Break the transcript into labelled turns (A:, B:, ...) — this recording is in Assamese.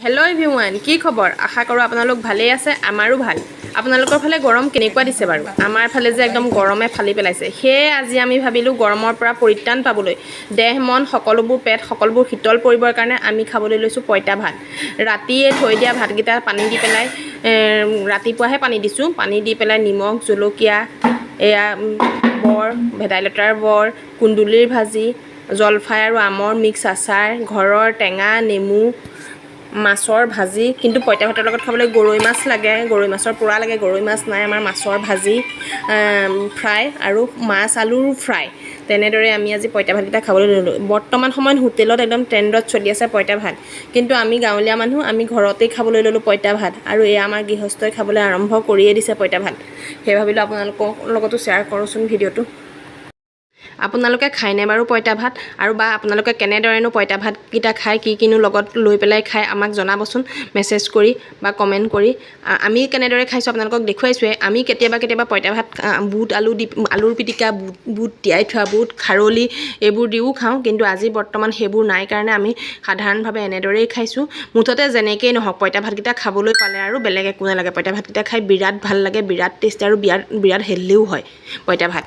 A: হেল্ল' এভৰিৱান, কি খবৰ? আশা কৰোঁ আপোনালোক ভালেই আছে। আমাৰো ভাল। আপোনালোকৰ ফালে গৰম কেনেকুৱা দিছে বাৰু? আমাৰ ফালে যে একদম গৰমে ফালি পেলাইছে। সেয়ে আজি আমি ভাবিলোঁ, গৰমৰ পৰা পৰিত্ৰাণ পাবলৈ, দেহ মন সকলোবোৰ, পেট সকলোবোৰ শীতল পৰিবৰ কাৰণে আমি খাবলৈ লৈছোঁ পঁইতা ভাত। ৰাতিয়ে থৈ দিয়া ভাতকেইটা পানী দি পেলাই, ৰাতিপুৱাহে পানী দিছোঁ, পানী দি পেলাই নিমখ, জলকীয়া, এয়া বৰ, ভেদাইলতাৰ বৰ, কুন্দুলিৰ ভাজি, জলফাই আৰু আমৰ মিক্স আচাৰ, ঘৰৰ টেঙা নেমু, মাছৰ ভাজি। কিন্তু পঁইতা ভাতৰ লগত খাবলৈ গৰৈ মাছ লাগে, গৰৈ মাছৰ পোৰা লাগে। গৰৈ মাছ নাই আমাৰ। মাছৰ ভাজি, ফ্ৰাই আৰু মাছ আলুৰ ফ্ৰাই, তেনেদৰে আমি আজি পঁইতা ভাতকেইটা খাবলৈ ল'লোঁ। বৰ্তমান সময়ত হোটেলত একদম ট্ৰেণ্ডত চলি আছে পঁইতা ভাত, কিন্তু আমি গাঁৱলীয়া মানুহ, আমি ঘৰতেই খাবলৈ ল'লোঁ পঁইতা ভাত। আৰু এয়া আমাৰ গৃহস্থই খাবলৈ আৰম্ভ কৰিয়ে দিছে পঁইতা ভাত। সেই ভাবিলোঁ আপোনালোকৰ লগতো শ্বেয়াৰ কৰোঁচোন ভিডিঅ'টো। আপোনালোকে খায়নে বাৰু পঁইতা ভাত? আৰু বা আপোনালোকে কেনেদৰেনো পঁইতা ভাতকেইটা খায়, কি কিনো লগত লৈ পেলাই খায়, আমাক জনাবচোন মেছেজ কৰি বা কমেণ্ট কৰি। আমি কেনেদৰে খাইছোঁ আপোনালোকক দেখুৱাইছোঁৱে। আমি কেতিয়াবা কেতিয়াবা পঁইতা ভাত বুট আলু দি, আলুৰ পিটিকা, বুট বুট তিয়াই থোৱা বুট, খাৰলি এইবোৰ দিও খাওঁ। কিন্তু আজি বৰ্তমান সেইবোৰ নাই কাৰণে আমি সাধাৰণভাৱে এনেদৰেই খাইছোঁ। মুঠতে যেনেকেই নহওক, পঁইতা ভাতকেইটা খাবলৈ পালে আৰু বেলেগ একো নালাগে। পঁইতা ভাতকেইটা খাই বিৰাট ভাল লাগে, বিৰাট টেষ্টি আৰু বিৰাট বিৰাট হেল্থিও হয় পঁইতা ভাত।